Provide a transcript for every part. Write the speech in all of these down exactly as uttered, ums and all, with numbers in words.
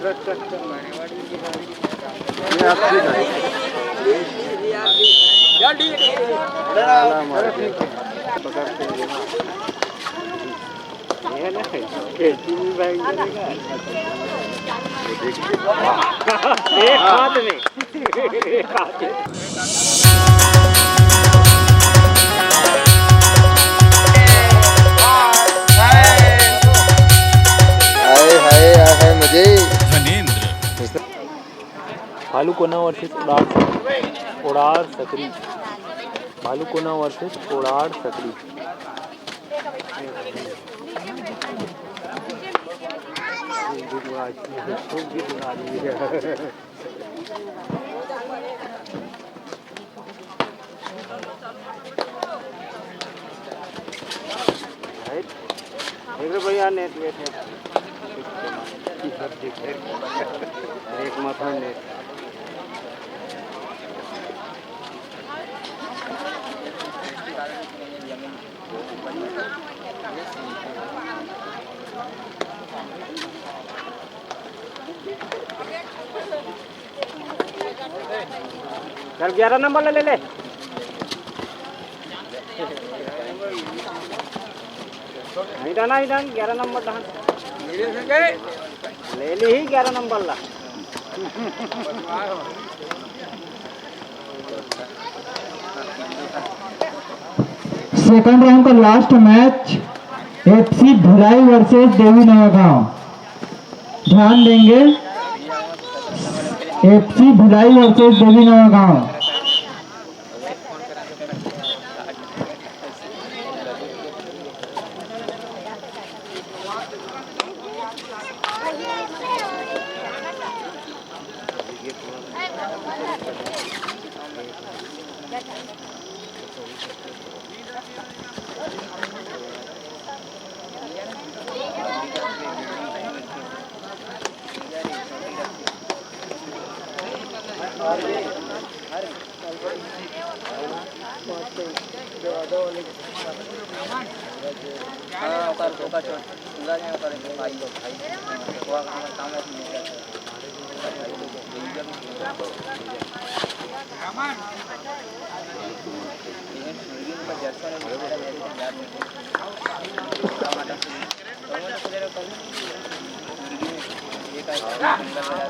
ये आप ठीक है। चल, ठीक है, ठीक है। चला मार के। पकड़ के। ये ना, कैंची भी भाई करेगा। ये देखिए। एक हाथ में। हाय, हाय, हाय, हाय, मजे। धनेंद्र। भालू कोना वर्सेस ओड़ार सकरी। ओड़ार सकरी। भालू कोना वर्सेस ओड़ार सकरी। देख रे भैया, नेट, नेट, नेट। एक मात्र नेट। चल, ग्यारह नंबर ले, ले, ले। नहीं डाना, नहीं डान, ग्यारह नंबर डान। ले ली ही ग्यारह नंबर ला। सेकंड राउंड का last match, FC Bhilai versus Devi Navagaon. ध्यान देंगे, एफसी भिलाई वर्सेस देवी नवागांव। हाँ, ओकर, ओकर चोट पूरा नहीं, ओकर भाई लोग, भाई, वो हमर काम है।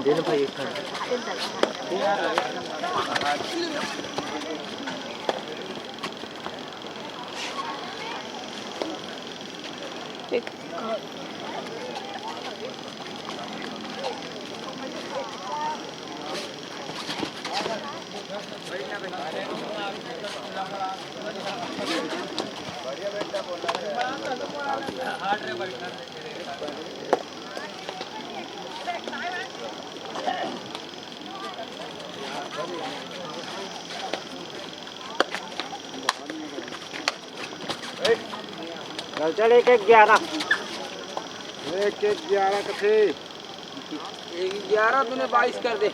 दे दो भाई एक। चल, चल, एक एक ग्यारह। एक एक ग्यारह कथे। एक ग्यारह तूने बाईस कर दे।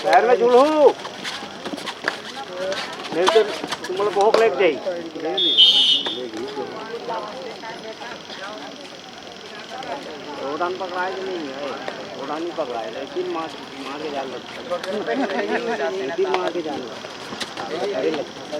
पैर में जुड़ू। नहीं तो तुम लोग बहुत लेट जाई। ओड़ान पकड़ाए कि नहीं है? ओड़ान नहीं पकड़ाए, लेकिन मार, मार के जान लगता है। लेकिन मार के जान लगता है। अरे लगता है।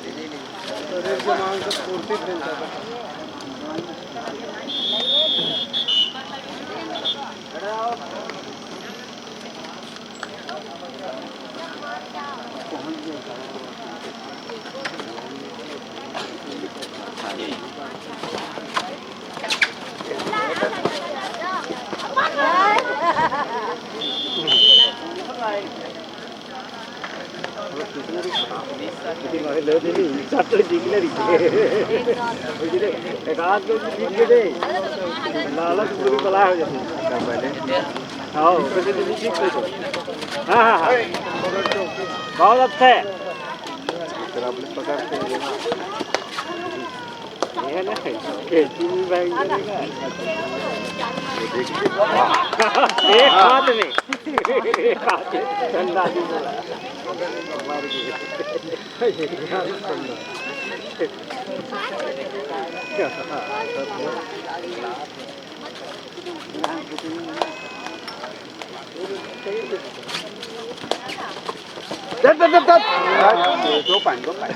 एक आध दो दिन बीत के दे, लालच पूरी बला हो जाती है। हाँ, ओकर से तो ठीक है। हाँ, हाँ, हाँ। बहुत अच्छा है। ये ना, कैंची भी भाई करेगा। एक हाथ में। एक हाथ में। चंदा जी बोला। दे, दे, दे, दे। दो पानी, दो पानी।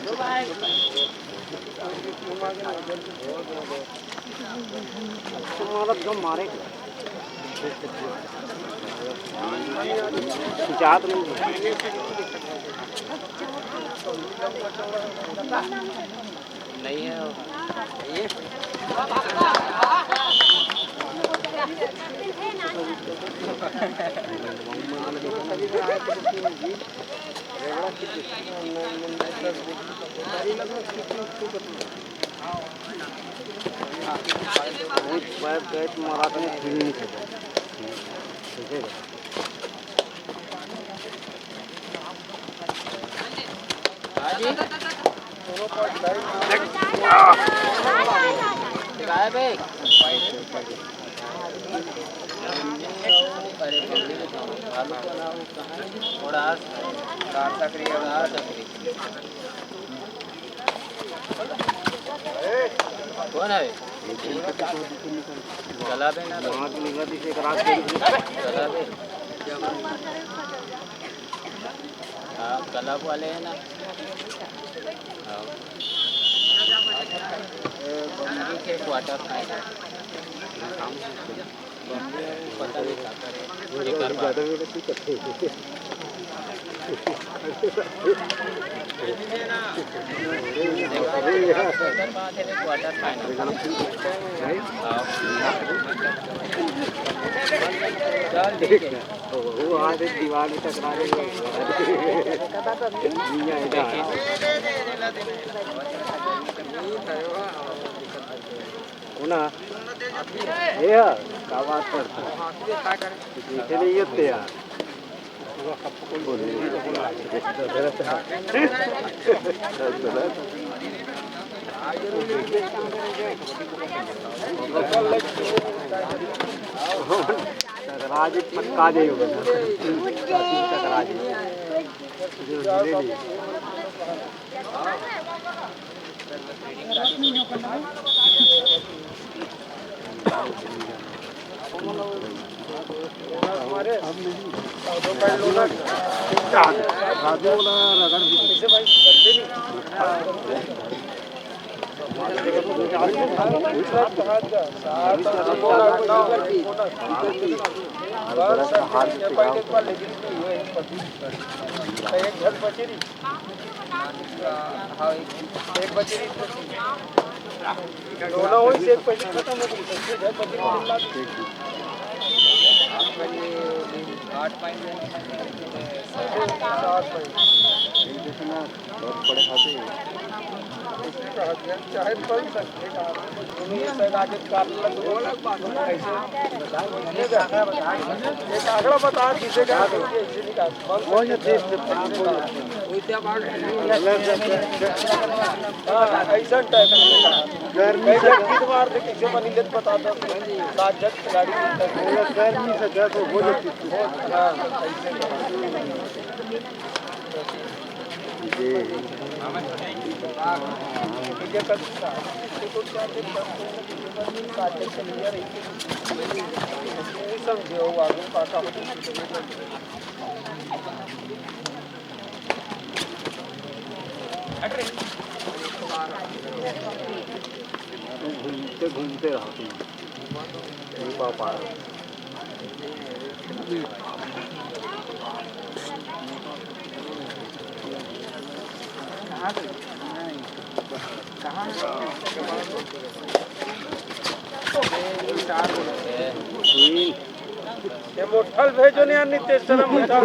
मारत जो मारे। जात नहीं। नहीं है। कौन है? चला बे ना। चला बे। हाँ, क्लब वाले हैं ना। हाँ। बॉम्बे के क्वार्टर फाइनल। बॉम्बे पता नहीं क्या करे। एकर बाद। एकर बाद है क्वार्टर फाइनल। हाँ। चल ठीक है। वो आज एक दीवार में टकरा गई। वो ना, ये है, क्या बात करता है? देखे नहीं होते यार। टकरा जी पक्का दे हो। टकरा जी। एक झन बचे रही। हाँ, एक, एक बचे रही। दोनों होई से एक पैसे खत्म हो गई, सबसे घर बचे रही। आठ पॉइंट है। आठ पॉइंट। बहुत बड़े खाते हैं। चाहे पल तक। एक आंकड़ा बता, जिसे क्या बोलते हैं, इसे निकाल। वो ये देख के पानी बोल। हाँ, ऐसा टाइप का। गर्मी से गर्मी मार दे, किसे बनी लेत बता दो। सात जन खिलाड़ी। गर्मी से गर्म हो जाती थी। हाँ, ऐसे। जी। घूमते घूमते रहो तुम। ये मोठल भेजो ने, अन्य तेज शर्म उठा।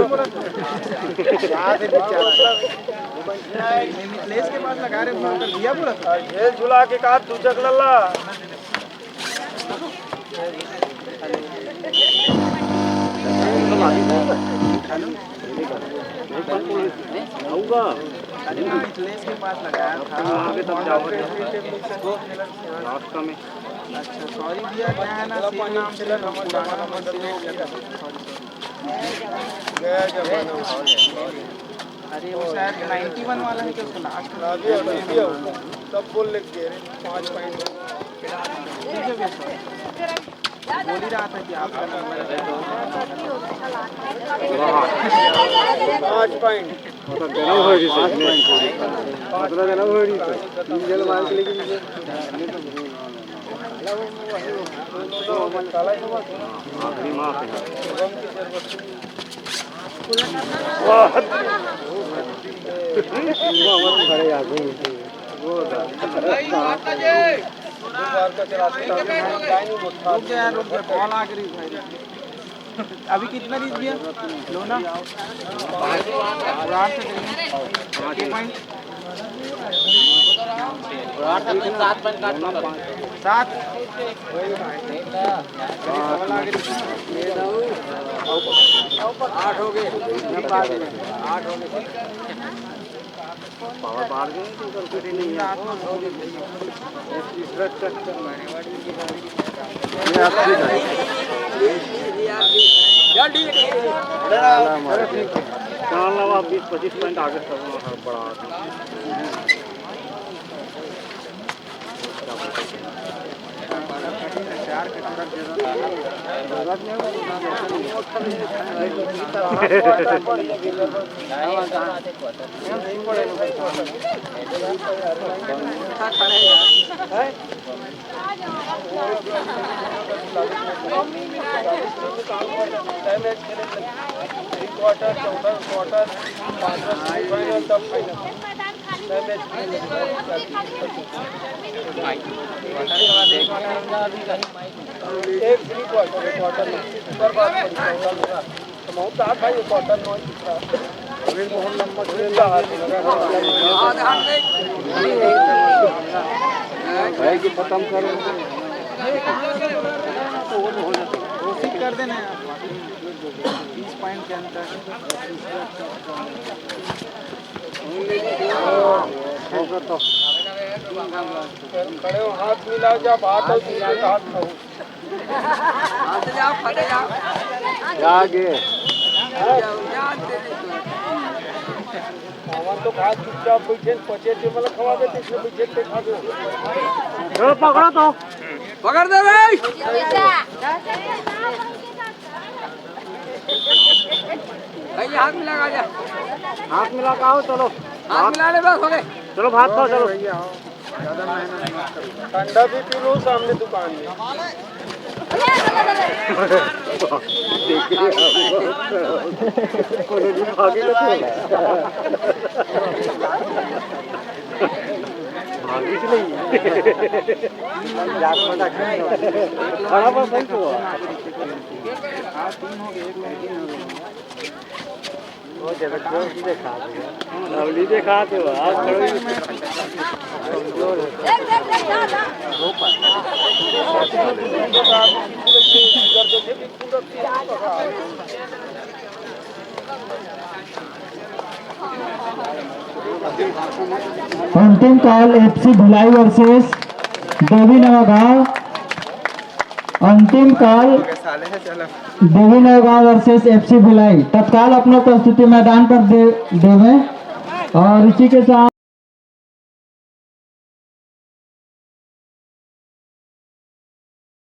मिथिलेश के पास लगा रहे, फोन कर दिया पूरा। झेल झुला के का तू जगलल्ला। हेलो। अरे, मिथिलेश के पास लगाया था। रास्ता में। अच्छा, सॉरी भैया, क्या है ना, सेम नाम से पुराना नंबर से हो गया था। Sorry, sorry. गया जमाना। अरे, वो शायद नाइंटी वन वाला है क्या, उसका लास्ट में? अभी, अभी, अभी, अभी। सब बोल लेके गए रे, पाँच पॉइंट। ठीक है भैया, सर। बोल ही रहा था कि आपका नंबर है। पाँच पॉइंट। मतलब गरम हो रही है। मतलब गरम हो रही है। डीजल मार के लेके दीजिए। आखिरी माफ है। रुक जा, रुक जा, बॉल आ गई भाई। अभी कितना रीच गया? लो ना। विराट से करेंगे। छह पॉइंट। विराट से करेंगे, सात पॉइंट काट लो। सात। बॉल आ गई। आठ हो गए। आठ हो गए। पावर बाहर गए तो उधर कुछ नहीं है। ये आप ठीक है। चल ठीक है, ठीक है। चल ना, आप बीस पच्चीस पॉइंट आगे सब बढ़ा। थ्री क्वार्टर, चौदह क्वार्टर, पाँचवा सेमीफाइनल, तब फाइनल। एक थ्री क्वार्टर, एक क्वार्टर में ऊपर बात करी, चौदह में। तो मैं कहा था, ये क्वार्टर नौ ही दिख रहा है। अभी बहुत लंबा खेल रहा है। भाई, कि खत्म करो। कोशिश कर देना यार, बीस पॉइंट के अंतर। खड़े हो, हाथ मिलाओ, जब हाथ हो, तो हाथ खाओ। फटे जाओ, फटे जाओ। क्या आगे? हमार तो खा चुपचाप बैठे, पचे थे, मतलब, खवा देते, इसमें बैठे थे, खा दो। चलो, पकड़ो तो। पकड़ दे रे। भैया, हाथ मिला के आ जा। हाथ मिला के आओ, चलो। हाथ मिला ले, बस हो गए। चलो, भात खाओ, चलो। ठंडा भी पी लो सामने दुकान में। देखिए, कोनो दिन भागे तो भागे कि नहीं? खड़ा बस है तो। वो जबरदस्त दिखा दिया। लवली दिखा दो, आप खड़े हो। अंतिम call, FC Bhilai versus Devi Navagaon. अंतिम कॉल, देवी नवागांव वर्सेस एफसी भिलाई। तत्काल अपना प्रस्तुति मैदान पर दे, देवें और इसी के साथ